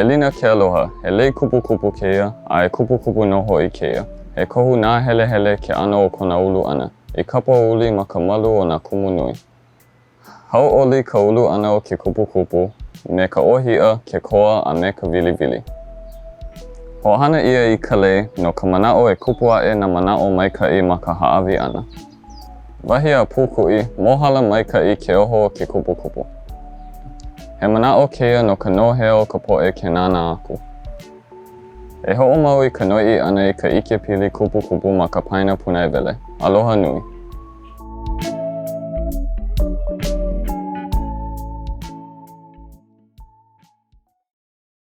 Welina ke aloha, he lei kupukupu kēia, a he kupukupu nō hoʻi kēia. He kohu nāhelehele ke ʻano o kona ulu ʻana, i kapa uli ma ka malu o nā kumu nui. Hauʻoli ka ulu ʻana o ke kupukupu me ka ʻōhiʻa, ke koa, a me ka wiliwili. Hoʻohana ʻia i ka lei no ka manaʻo e kupu aʻe nā manaʻo maikaʻi ma ka hāʻawi ʻana. Wahi a Pūkuʻi, mōhala maikaʻi ke oho o ke kupukupu. He manaʻo kēia no ka nohea o ka poʻe ke nānā aku. E hoʻomau i ka noiʻi ʻana i ka ʻikepili kupukupu ma ka paena pūnaewele. Aloha nui.